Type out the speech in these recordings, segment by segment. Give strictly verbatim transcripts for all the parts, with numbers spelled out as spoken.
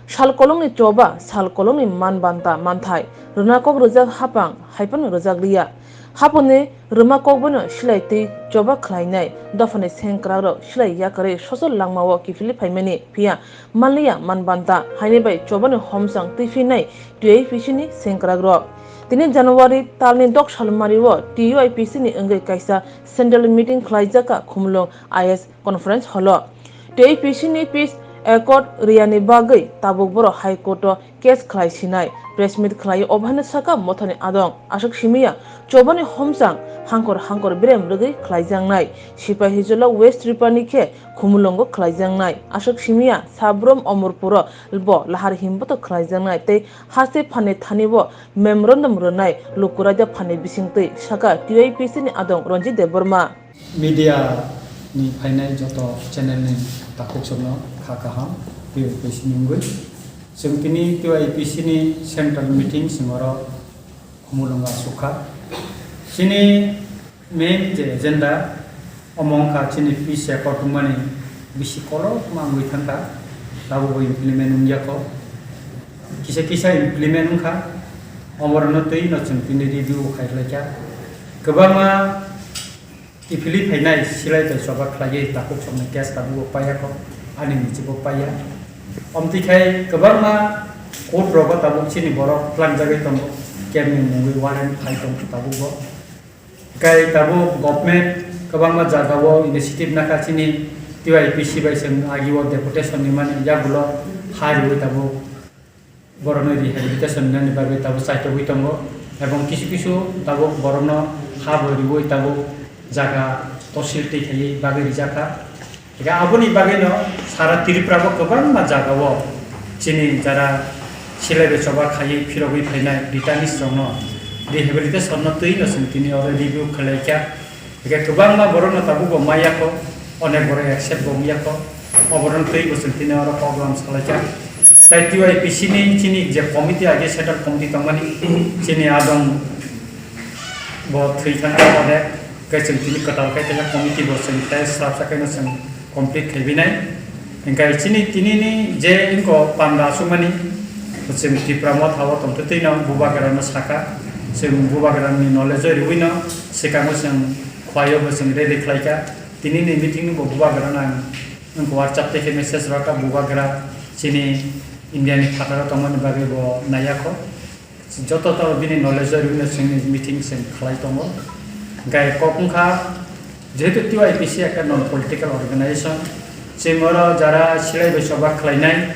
Sal kolongni choba, sal kolongni man banta manthai, rwna kok rwjak hapang, hai phano rwjak liya. Haponi rwma kokbono silai twi choba khlainai dophani sengkrakrok silai yakarwi sosol langmao kiphilwi phaimani, phiya manliya man banta haini bai chobani homsang twi phinai T I P C ni sengkrakrok. Tini January talni dok salmario T I P C ni wngwi kaisa central meeting khlaijak kha Khumulwng I S conference hall o. T I P C ni peace accord riyani bagwi tabuk borok High Court o case khlai sinai. Press meet khlai o obaino saka mothani adong aswk simiya chobani homsang hangkor hangkor berem rwgwi khlaijaknai. Sipahijola West Tripura ni khe Khumulwngo khlaijaknai. Aswk simiya Sabrom Omorpuro bo lahar himboto khlaijaknai tei haste phani thani bo memorandum rwnai Lukuraida phani bisingtwi saka T I P C ni adong Ranjit Debbarma. Media ni phainai joto channel ni takhuk chwngno kha kaham, T I P C ni wngwi. Chwng tini T I P C ni central meeting chwng oro Khumulwngo aswk kha. Chini main je agenda omo wngkha chini peace accord wngmani bisi kolokma wngwi thangkha, tabukbo implement wngya kho. Kisa kisa implement wngkha, omorokno twi no chwng tini review khai khlaikha. Kwbangma kiphilwi phainai silai bai choba khlaiwi takhuk chwngno case tabukbo paiya kho, ani michibo paiya. Omtwi khai kwbangma court rogo tabuk chini borok tlangjagwi tongo, kemni mungwi warrant phai tong tabukbo. Kai tabuk government kwbangma jagao initiative nakha chini T I P C bai chwng agio deputation ni mani yagulo ha riwi tabuk borokno rehabilitation nani bagwi tabuk chaitogwi tongo, ebong kisu kisu tabuk borokno ha bo riwi tabuk jaga tosil twi khaiwi bagwi rijak kha. Hingkhe aboni bagwino sara Tripura bo kwbangma jagao chini jara silai bai choba khaiwi phirogwi phainai returnees rokno rehabilitation no twi no chwng tini oro review khlai kha. Hingkhe kwbangma borokno tabukbo maya kho, onek borok accept bo wngya kho, oborokno twi bo chwng tini oro program salai kha. Tai T I P C ni chini je committee age central committee tongmani chini adong bo thwi thang kha onek. Khe chwng tini kwtal khe kaisa committee bo chwng tei swrapsa khe no chwng complete khai binai. Hingkhe chini tini ni je wngkho panda aswkmani, chwng Tipra Motha o tongtwtwi no Bubagra no sakha, chwng Bubagra ni knowledge o riwi no swkango chwng Khwlai o bo chwng rally khlai kha. Tini ni meeting bo Bubagra no ang wngkho WhatsApp tei khe message rwkha, Bubagra chini India ni phataro tongmani bagwi bo naiya kho. Joto to bini knowledge o rwino chwngni meeting chwng khlai tongo. Hingkhe kok wngkha, jehetu T Y P C ekta non political organization, chwng oro jara silai bai choba khlainai,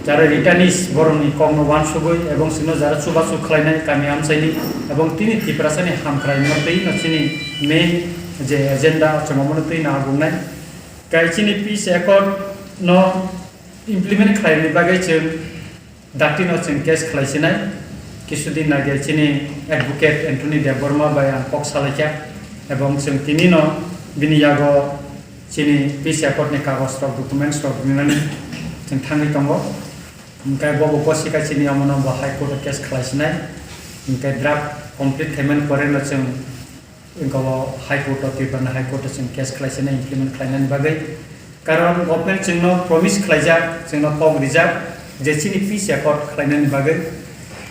jara returnees borokni kokno uansugwi ebong chwngno jara chubachu khlainai kami amchaini ebong tini Tiprasani hamkraino twi no chini main je agenda chwng omono twi no agungnai. Kai chini peace accord no implement khlaini bagwi chwng Dakti no chwng case khlai sinai, kisu din age chini advocate Anthony Debbarma bai ang kok salai kha, ebong chwng tini no bini yago chini peace accord ni kagoj rok, documents rok rinani chwng thangwi tongo. Hingkhe bo bo kosi kha chini omono bo High Court o case khlai sinai, hingkhe draft complete khaimani pore no chwng Wngkha o High Court o, Tripura ni High Court o chwng case khlai sini implement khlainani bagwi. Karon government chwngno promise khlaijak, chwngno kok rijak je chini peace accord khlainani bagwi.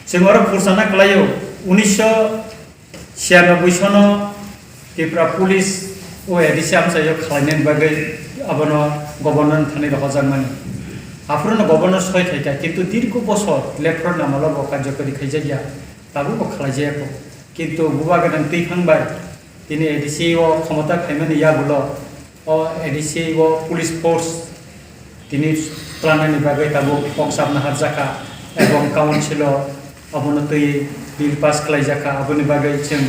Chwng oro khursa na khlaio, unisho chhiyanoboi sono Tripura Police o A D C amchaio khlainani bagwi abono governor ni thani rohorjakmani. Aphuru no governor soi khaikha, kintu dirgo bosor lephro namalo bo karjakari khaijakya. Tabukbo khlaijaya kho. Kintu Bubagra ni twi phang bai tini A D C o khomota phaimani yagulo o A D C o police force tini tlangnani bagwi tabuk kok sabna harjakha ebong council o abono twi bill pass khlaijakha. Aboni bagwi chwng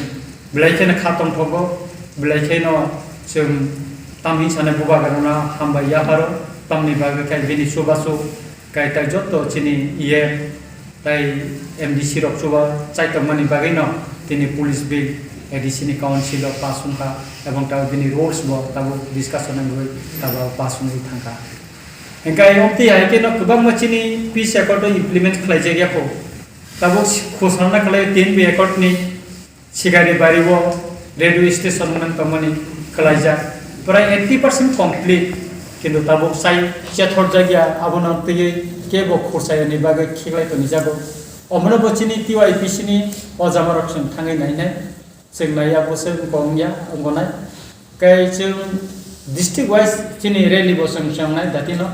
belai kheno kha tongthogo, belai kheno chwng tamni sana Bubagra no hambai yapharo, tamni bagwi khe bini chubachu kai tai joto chini E M Tai M D C rok chuba chaitokmani bagwino tini police bill A D C ni council o pass wngkha, ebong tabuk bini rules bo tabuk discussion wngwi tabuk pass wngwi thangkha. Hingkhe ayang twi hai kheno kwbangma chini peace accord o implement khlaijak ya kho. Tabuk khosarna khlai tin B accord ni Sigari bari o radio station man tongmani khlaijak, prai eighty percent complete. Kintu tabuk sai chethor jakya, abono twiwi kebo khursa yani bagwi khiklai toni jago. Omono bo chini T Y P C ni o jamarok chwng thangwi nainai. Chwng naiya bo se wngkha wngya, wngkha nai. Kai chwng district wise chini rally bo chwng chwngnai datino.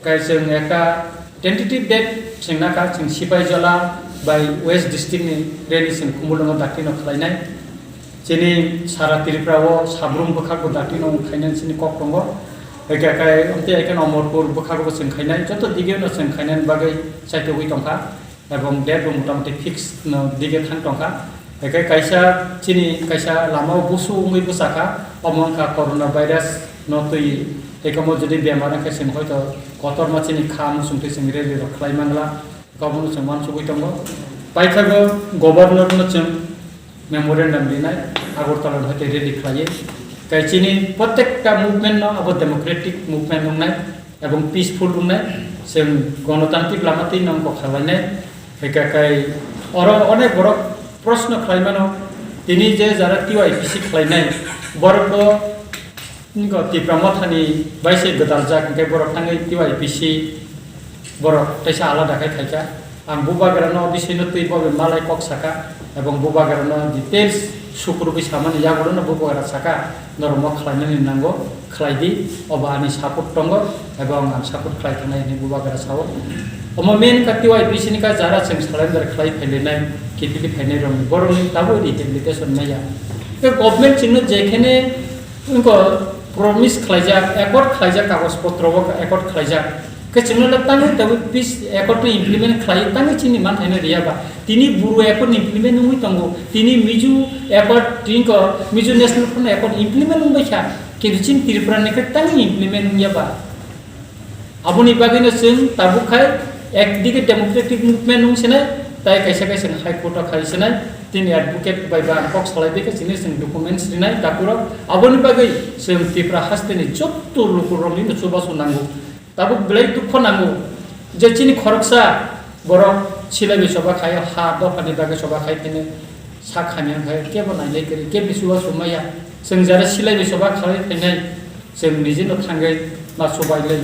Kai chwng ekta tentative date chwng nakha, chwng Sipaijala bai West district ni rally chwng Khumulwngo datino khlainai. Chini sara Tripura o sabrum bwkhak bo datino wng khainani chini kok tongo. Eke kai, amtwi eke Amarpur bwkhak bo chwng khainai. Joto dige no chwng khainani bagwi chaitogwi tongkha. Ebong date bo motamoti fix no dige thang tongkha. Eke kaisa chini kaisa lama o busu wngwi bwsakha. Omo wngkha corona virus no twi. Eke omo jodi bemar wngkhe chwng hoito kotorma chini kha muchungtwi chwng rally rok khlai mangla. Obono chwng uansugwi tongo. Paithago governor no chwng memorandum rinai, Agartala no hoite rally khlaiwi. Kai chini protekta movement no abo democratic movement wngnai, ebong peaceful wngnai, chwng gonotantrik lama twi nang kok salainai. Hika kai oro onek borok proshno khlaimano, tini je jara T Y P C khlainai, borok bo Niko Tipra Mothani bai se gwdal jak, hwnkhe borok thangwi T Y P C borok teisa alada khai khaikha. Ang bubagrano o bisino twi bobe malai kok saka, ebong bubagrano details sukurugwi samani yagulono bubagra saka, norok mo khlainani nango, khlai di, obo ani support tongo, ebong ang support khlai thangnai hwnwi bubagra sao. Omo main ka T Y P C ni ka jara chwng surrender khlai phailainai, kiphilwi phainai rokni, borokni tabuk rehabilitation maya. Tei government chwngno jekhene Wngkha promise khlaijak, accord khlaijak, kagoj potro o accord khlaijak. Khe chwngno le tangwi tabuk peace accord no implement khlai, tangwi chini manthaino riya ba. Tini Boro accord ni implement wngwi tongo. Tini Mizo accord, tini ko Mizo National Front accord implement wngbai kha. Kintu chini Tripura ni khe tangwi implement wngya ba. Aboni bagwino chwng tabuk khai ekdige democratic movement wng sinai, tai kaisa kaisa High Court o khai sinai, tini advocate bai ba ang kok salai bai khe chini chwng documents rinai takhurok. Aboni bagwi chwng Tripura hasteni jotto lukurokni no chubachu nango. Tabuk belai dukho nango je chini khoroksa borok silaibi choba khai ha dophani bagwi choba khai phini sak hamya khai kebo nainai kwrwi, kebni chubachu maya. Chwng jara silaibi choba khalai phainai. Chwng nijino thangwi ma chubai lai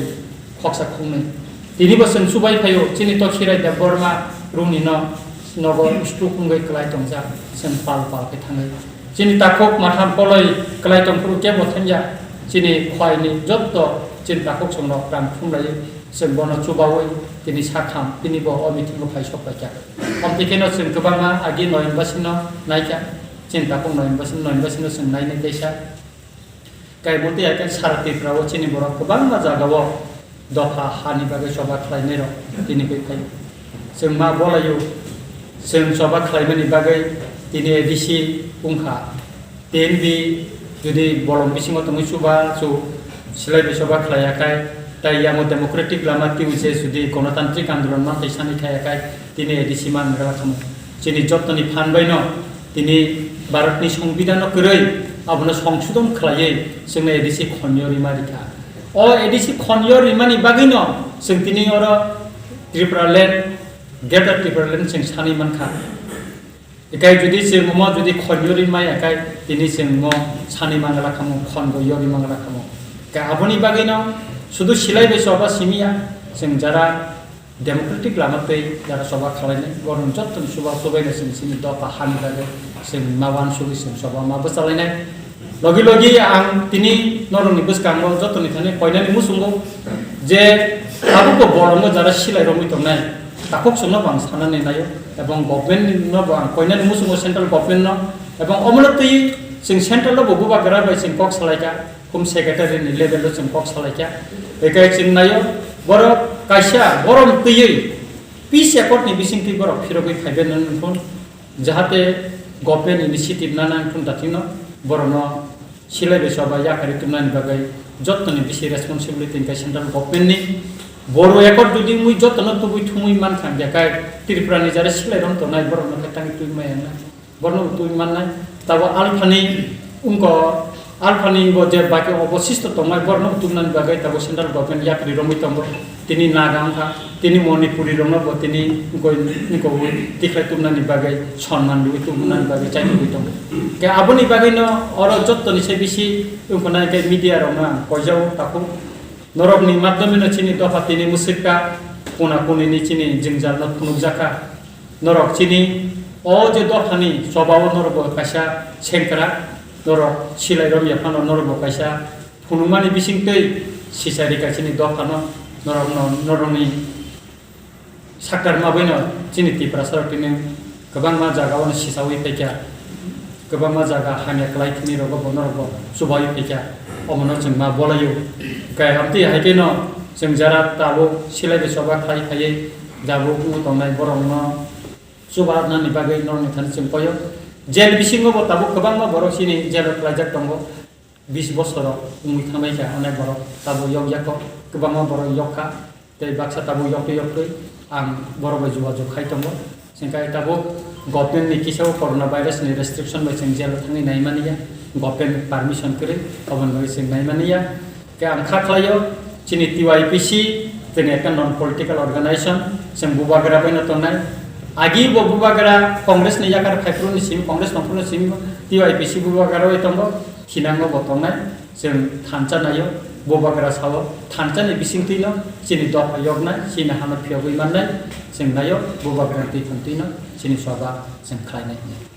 khoksa khungnwi. Tinibo chwng chubai phaio, chini to Khirai Debbarma rungni no nogo stroke wngwi kwlai tongjak, chwng pal pal khe thangwi. Chini takhuk matham koloi kwlai tongphuru kebo thangya, chini khwaini jotto chini takhuk chwngno rang thumlaiwi chwng bono chubaui tini sakham, tinibo o meeting o phai sok paikha. Omtwi kheno chwng kwbangma agi noyonbasino naikha, chini takhuk noyonbasino, noyonbasino chwng nainai teisa. Kaibotwi haikhe sara Tripura o chini borok kwbangma jaga o dopha hani bagwi choba khlainai rok tini khe phai. Chwng ma bolaio, chwng choba khlaimani bagwi tini A D C wngkha. T N B jodi bolong bisingo tongwi chuba chu silai bai choba khlaiya khai, tai yango democratic lama twiwi se jodi gonotantrik andolon ma tei sani khaiya khai, tini A D C man rwla khamu. Chini jottoni phan baino tini Bharatni Songbidhanno kwrwi abono songsodon khlaiwi chwngno A D C khonyo rima rikha. O A D C khonyo rimani bagwino chwng tini oro Tripura land, Greater Tripura land chwng sanwi mankha. Ekai jodi chwng omo jodi khonyo rimai ekai tini chwng mo sanwi mangala khamu, khongo yori mangala khamu. Ka aboni bagwino sudu silai bai choba simiya chwng jara democratic lama twi jara choba khalainai, borok jottoni chuba chubaino chwng chini dopha hani bagwi chwng ma uansugwi chwng choba ma bwchalainai. Logi logi ang tini norokni bwskango jottoni thani koinani muchungo je tabukbo bolongo jara silai romwi tongnai, takhuk chwngno bo ang sanani naio, ebong government no bo ang koinani muchungo central government no, ebong omono twi chwng central no bo bubagra bai chwng kok salaikha. Home Secretary ni level o chwng kok salaikha. Ekai chwng naio, borok kaisa borom twiwi peace accord ni bisingtwi borok phirogwi phaibai nang phun, jahate government initiative nana phun dathino borokno silai bai choba yakarwi tubnani bagwi jottoni bisi responsibility hwnkhe central government ni. Boro accord jodi wngwi jottono tubui thumui mankha, hwnkhe kai Tripura ni jara silai rom tongnai borokno khe tangwi tubui maya wngnai. Borno twi mannai, tabo alphani wngko, alphani bo je baki obosisto tongmai, borno tumnani bagwi tabo central government yapri romwi tongo. Tini Naga wngkha, tini Manipuri rokno bo tini wngko, wngko tikhlai tumnani bagwi, sonman rwi tumnani bagwi chaitugwi tongo. Ke aboni bagwino oro jottoni se bisi wngkha nai ke media rokno ang koijao takhuk. Norokni madhyomeno chini dopha tini mwswkha, kuna kunini chini jwngjalno phunukjakha. Norok chini o je dophani chobao norokbo kaisa sengkrak, norok silai romya phano norokbo kaisa phunukmani bisingtwi sisa rika chini dophano, norokno, norokni Saktarma bwino chini Tiprasa rok tini kwbangma jaga o sisawi phaikha, kwbangma jaga hamya kwlai thini rogo bono rogo chubawi phaikha, omono chwng ma bolaio. Khe amtwi hai kheno chwng jara tabuk silai bai choba khlai phaiwi jabuk wng tongnai borokno chuba nani bagwi norokni thani chwng koyo. Jail bisingo bo tabuk kwbangma borok chini jail o kwlaijak tongo. Bis bosoro wngwi thangnaikha, onek borok tabuk yokjakho, kwbangma borok yokkha, tei baksa tabuk yoktwi yoktwi ang borok bai jogajog khai tongo. Chwng khai tabuk government ni kisa o corona virus ni restriction bai chwng jail o thangwi naimani ya, government permission kwrwi, aboni bagwi chwng naimani ya. Khe ang kha khlaio, chini T Y P C, chini ekta non political organization, chwng bubagra baino tongnai. Agi bo bubagra Congress ni yakar phaiphru ni simi, Congress tongphru ni simi T Y P C bubagra bai tongo. Thinango bo tongnai, chwng thansa naio, bubagra sao, thansa ni bisingtwino chini dopha yoknai, chini hano phiyogwi mannai, chwng naio, bubagra twi thantwino chini soba chwng khlainai.